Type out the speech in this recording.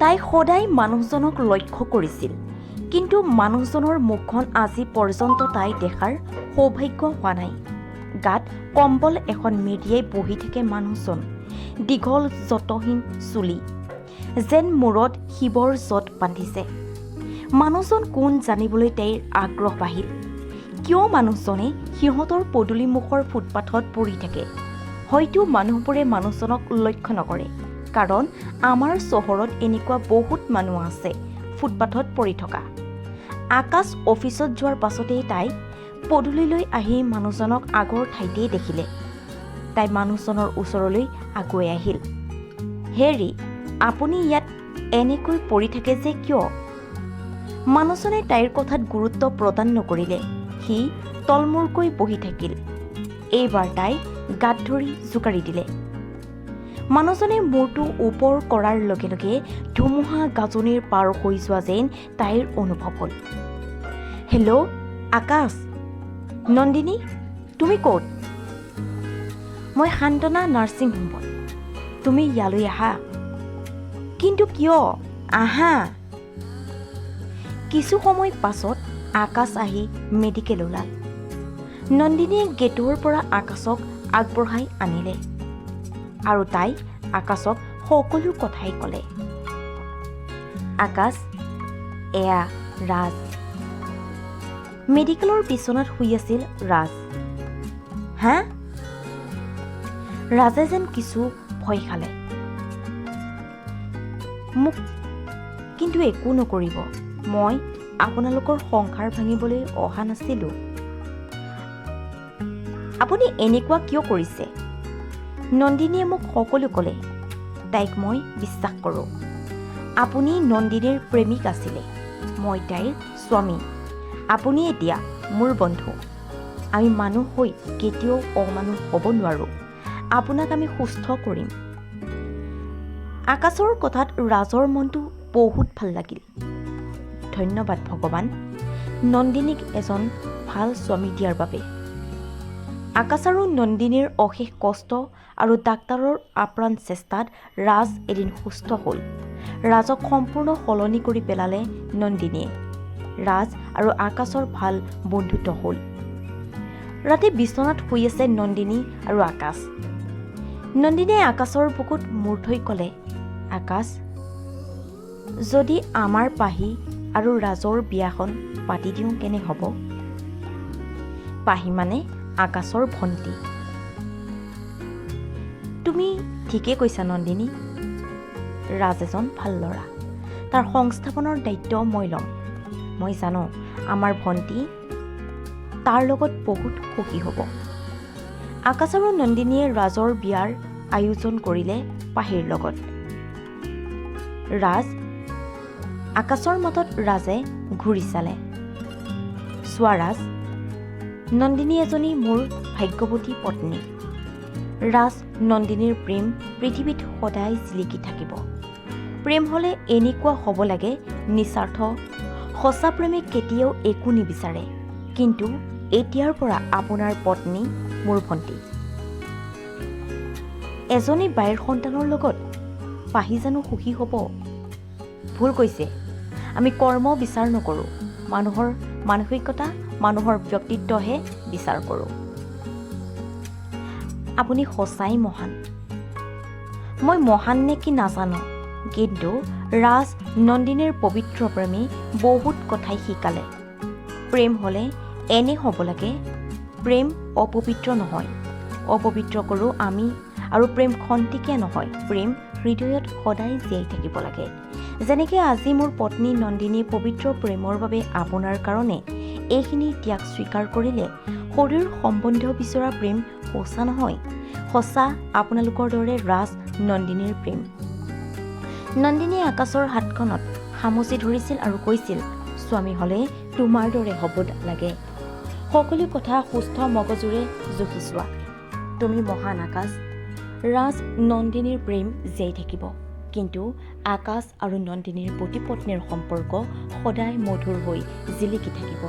তাই সদায় মানুহজনক লক্ষ্য কৰিছিল, কিন্তু মানুহজনৰ মুখখন আজি পৰ্যন্ত তাই দেখাৰ সৌভাগ্য হোৱা নাই। গাত কম্বল এখন মেৰিয়াই বহি থাকে মানুহজন। দীঘল যতহীন চুলি, যেন মূৰত শিৱৰ জঁট বান্ধিছে। মানুহজন কোন জানিবলৈ তাইৰ আগ্ৰহ বাঢ়িল। কিয় মানুহজনে সিহঁতৰ পদূলিমুখৰ ফুটপাথত পৰি থাকে? হয়তো মানুহবোৰে মানুহজনক লক্ষ্য নকৰে, কাৰণ আমাৰ চহৰত এনেকুৱা বহুত মানুহ আছে ফুটপাথত পৰি থকা। আকাশ অফিচত যোৱাৰ পাছতেই তাই পদূলিলৈ আহি মানুহজনক আগৰ ঠাইতেই দেখিলে। তাই মানুহজনৰ ওচৰলৈ আগুৱাই আহিল। হেৰি, আপুনি ইয়াত এনেকৈ পৰি থাকে যে কিয়? মানুহজনে তাইৰ কথাত গুৰুত্ব প্ৰদান নকৰিলে। সি তলমূৰকৈ বহি থাকিল। এইবাৰ তাই গাত ধৰি জোকাৰি দিলে। মানুহজনে মূৰটো ওপৰ কৰাৰ লগে লগে ধুমুহা গাজনিৰ পাৰ হৈ যোৱা যেন তাইৰ অনুভৱ হ'ল। হেল্ল' আকাশ। নন্দিনী, তুমি ক'ত? মই সান্তনা নাৰ্ছিং হোমত। তুমি ইয়ালৈ আহা। কিন্তু কিয়? আহা। কিছু সময় পাছত আকাশ আহি মেডিকেল ওলাল। নন্দিনীয়ে গেটৰ পৰা আকাশক আগবঢ়াই আনিলে আৰু তাই আকাশক সকলো কথাই ক'লে। আকাশ, এয়া ৰাজ। মেডিকেলৰ বিচনাত শুই আছিল ৰাজ। হা? ৰাজে যেন কিছু ভয় খালে। মোক কিন্তু একো নকৰিব। মই আপোনালোকৰ সংসাৰ ভাঙিবলৈ অহা নাছিলোঁ। আপুনি এনেকুৱা কিয় কৰিছে? নন্দিনীয়ে মোক সকলো ক'লে। তাইক মই বিশ্বাস কৰোঁ। আপুনি নন্দিনীৰ প্ৰেমিক আছিলে, মই তাইৰ স্বামী। আপুনি এতিয়া মোৰ বন্ধু। আমি মানুহ হৈ কেতিয়াও অমানুহ হ'ব নোৱাৰোঁ। আপোনাক আমি সুস্থ কৰিম। আকাশৰ কথাত ৰাজৰ মনটো বহুত ভাল লাগিল। ধন্যবাদ ভগৱান, নন্দিনীক এজন ভাল স্বামী দিয়াৰ বাবে। আকাশ আৰু নন্দিনীৰ অশেষ কষ্ট আৰু ডাক্তৰৰ আপ্ৰাণ চেষ্টাত ৰাজ এদিন সুস্থ হ'ল। ৰাজক সম্পূৰ্ণ সলনি কৰি পেলালে নন্দিনীয়ে। ৰাজ আৰু আকাশৰ ভাল বন্ধুত্ব হ'ল। ৰাতি বিচনাত শুই আছে নন্দিনী আৰু আকাশ। নন্দিনীয়ে আকাশৰ বুকুত মূৰ থৈ ক'লে, আকাশ, যদি আমাৰ পাহি আৰু ৰাজৰ বিয়াখন পাতি দিওঁ কেনে হ'ব? পাহি মানে আকাশৰ ভণ্টি। তুমি ঠিকেই কৈছা নন্দিনী। ৰাজ এজন ভাল ল'ৰা। তাৰ সংস্থাপনৰ দায়িত্ব মই ল'ম। মই জানো আমাৰ ভণ্টি তাৰ লগত বহুত সুখী হ'ব। আকাশ আৰু নন্দিনীয়ে ৰাজৰ বিয়াৰ আয়োজন কৰিলে পাহিৰ লগত। ৰাজ! আকাশৰ মাতত ৰাজে ঘূৰি চালে। চোৱা ৰাজ, নন্দিনী এজনী মোৰ ভাগ্যৱতী পত্নী। ৰাজ নন্দিনীৰ প্ৰেম পৃথিৱীত সদায় জিলিকি থাকিব। প্ৰেম হ'লে এনেকুৱা হ'ব লাগে, নিস্বাৰ্থ। সঁচা প্ৰেমে কেতিয়াও একো নিবিচাৰে। কিন্তু এতিয়াৰ পৰা আপোনাৰ পত্নী মোৰ ভণ্টি। এজনী বাইৰ সন্তানৰ লগত পাহি জানো সুখী হ'ব? ভুল কৈছে। আমি কৰ্ম বিচাৰ নকৰোঁ, মানুহৰ মানসিকতা, মানুহৰ ব্যক্তিত্বহে বিচাৰ কৰোঁ। আপুনি সঁচাই মহান। মই মহান নে কি নাজানো, কিন্তু ৰাজ নন্দিনীৰ পবিত্ৰ প্ৰেমে বহুত কথাই শিকালে। প্ৰেম হ'লে এনে হ'ব লাগে। প্ৰেম অপবিত্ৰ নহয়, অপবিত্ৰ কৰোঁ আমি। আৰু প্ৰেম খন্তেকীয়া নহয়, প্ৰেম হৃদয়ত সদায় জীয়াই থাকিব লাগে। যেনেকৈ আজি মোৰ পত্নী নন্দিনীয়ে পবিত্ৰ প্ৰেমৰ বাবে আপোনাৰ কাৰণে এইখিনি ত্যাগ স্বীকাৰ কৰিলে। শৰীৰ সম্বন্ধ বিচৰা প্ৰেম সঁচা নহয়। সঁচা আপোনালোকৰ দৰে ৰাজ নন্দিনীৰ প্ৰেম। নন্দিনীয়ে আকাশৰ হাতখনত খামুচি ধৰিছিল আৰু কৈছিল, স্বামী হ'লে তোমাৰ দৰে হ'ব লাগে। সকলো কথা সুস্থ মগজুৰে জুখি চোৱা। তুমি মহান আকাশ। ৰাজ নন্দিনীৰ প্ৰেম জীয়াই থাকিব, কিন্তু আকাশ আৰু নন্দিনীৰ পতি পত্নীৰ সম্পৰ্ক সদায় মধুৰ হৈ জিলিকি থাকিব।